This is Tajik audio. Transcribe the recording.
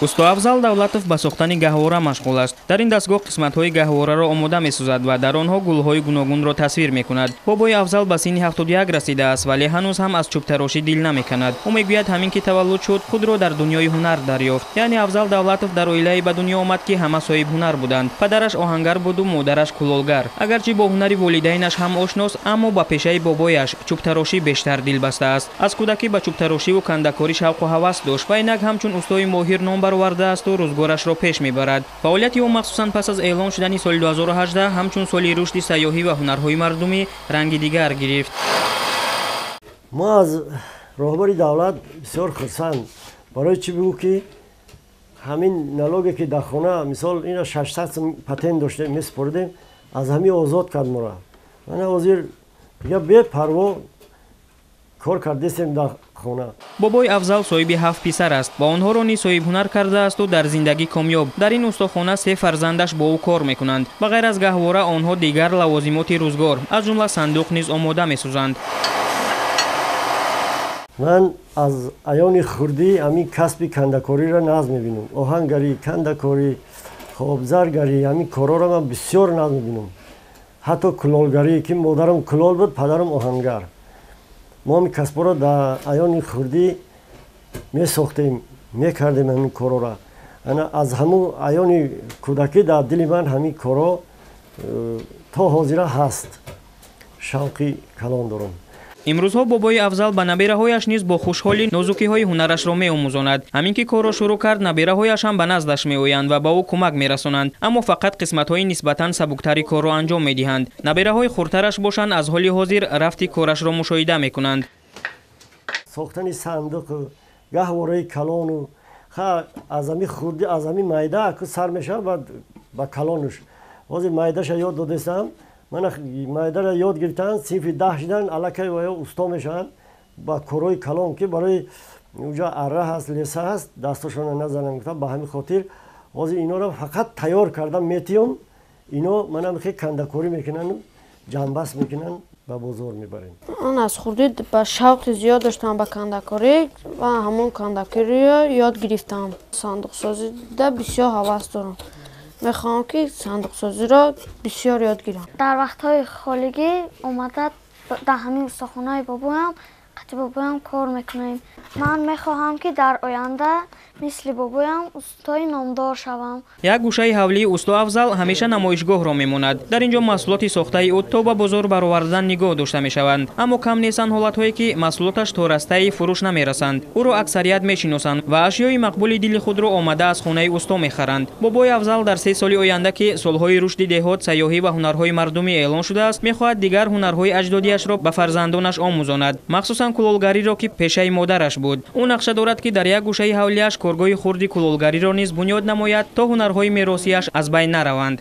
Усто Афзал Давлатов ба сохтани гаҳвора машғул аст. Дар ин дастгоҳ қисматҳои гаҳвораро омода месозад ва дар онҳо гулҳои гуногунро тасвир мекунад. Бобои Афзал ба синни 71 расидааст, вале ҳанӯз ҳам аз чӯбтарошӣ дил намеканад. Ӯ мегӯяд, ҳамин ки таваллуд шуд, худро дар дунёи ҳунар дарёфт. Яъне Афзал Давлатов дар оилае ба дунё омад, ки ҳама соҳибҳунар буданд. Падараш оҳангар буду модараш кулолгар. Агарчи бо ҳунари волидайнаш ҳам ошност, аммо ба пешаи бобояш чӯбтарошӣ бештар дилбаста аст. Аз кӯдакӣ ба чӯбтарошиву кандакорӣ шавқу ҳавас дошт ва инак ҳамчун устои моҳир ном баровардаасту рӯзгорашро пеш мебарад. Фаъолияти ӯ махсусан пас аз эълон шудани соли 2018 ҳамчун соли рушди сайёҳӣ ва ҳунарҳои мардумӣ ранги дигар гирифт. Мо аз роҳбари давлат бисёр хурсанд. Барои чӣ бигӯ, ки ҳамин налоге, ки дар хона, мисол, ина 600 сум патент доштем, месупоридем, аз ҳамин озод кард мора. Мана ҳозир дига бепарво кор кардесем дар хона. Бобои Афзал соҳиби ҳафт писар аст ва онҳоро низ соҳибҳунар кардаасту дар зиндагӣ комёб. Дар ин устохона се фарзандаш бо ӯ кор мекунанд. Ба ғайр аз гаҳвора, онҳо дигар лавозимоти рӯзгор, аз ҷумла сандуқ низ омода месозанд. Ман аз аёни хурдӣ ҳамин касби кандакориро нағз мебинам. Оҳангарӣ, кандакорӣ, хоб, заргарӣ, ҳамин корҳоро ман бисёр нағз мебинам. Ҳатто кулолгарӣ, ки модарам кулол буд, падарам оҳангар. Мо ҳамин касбҳоро дар аёни хурдӣ месохтем, мекардем ҳамин корҳоро. Ана аз ҳамун аёни кӯдакӣ дар дили ман ҳамин корҳо то ҳозира ҳаст, шавқи калон дорам. Имрӯзҳо бобои Афзал ба набераҳояш низ бо хушҳолӣ нозукиҳои ҳунарашро меомӯзонад. Ҳамин ки корро шурӯъ кард, набераҳояш ҳам ба наздаш меоянд ва ба ӯ кӯмак мерасонанд, аммо фақат қисматҳои нисбатан сабуктари корро анҷом медиҳанд. Набераҳои хурдтараш бошанд, аз ҳоли ҳозир рафти корашро мушоҳида мекунанд. Сохтани сандуқу гаҳвораи калону аз ҳами хурдӣ, аз ҳами майда аку сар мешавад, баъд ба калонуш. Ҳозир майдаша ёд додестам. Мана майдара ёд гирифтанд, синфи 10 шидан, аллакай ваё усто мешаванд ба корҳои калон, ки барои уҷа арра ҳаст, леса ҳаст, дастошона назананд гуфтам. Ба ҳамин хотир ҳозир инора фақат тайёр кардан метиём. Ино мана хе кандакорӣ мекунанд, ҷамъбаст мекунанд, ба бозор мебарем. Ман аз хурдӣ ба шавқи зиёд доштам ба кандакорӣ ва ҳамон кандакориро ёд гирифтам. Сандуқсозида бисёр ҳавас дорам, мехоҳам, ки сандуқсозиро бисёр ёд гирам. Дар вақтҳои холигӣ омада дар ҳамин устохонаи бобоям, қати бобоям кор мекунем. Ман мехоҳам, ки дар оянда мисли бобоям устои номдор шавам. Як гӯшаи ҳавлии усто Афзал ҳамеша намоишгоҳро мемонад. Дар ин ҷо маҳсулоти сохтаи ӯ то ба бозор баровардан нигоҳ дошта мешаванд, аммо кам нестанд ҳолатҳое, ки маҳсулоташ то растаи фурӯш намерасанд. Ӯро аксарият мешиносанд ва ашёи мақбули дили худро омада аз хонаи усто мехаранд. Бобои Афзал дар 3 соли оянда, ки солҳои рушди деҳот, сайёҳӣ ва ҳунарҳои мардумӣ эълон шудааст, мехоҳад дигар ҳунарҳои аҷдодиашро ба фарзандонаш омӯзонад, махсусан кулолгариро, ки пешаи модараш буд. Ӯ нақша дорад, ки дар як гӯшаи ҳавлиаш коргоҳи хурди кулолгариро низ бунёд намояд, то ҳунарҳои меросияш аз байн нараванд.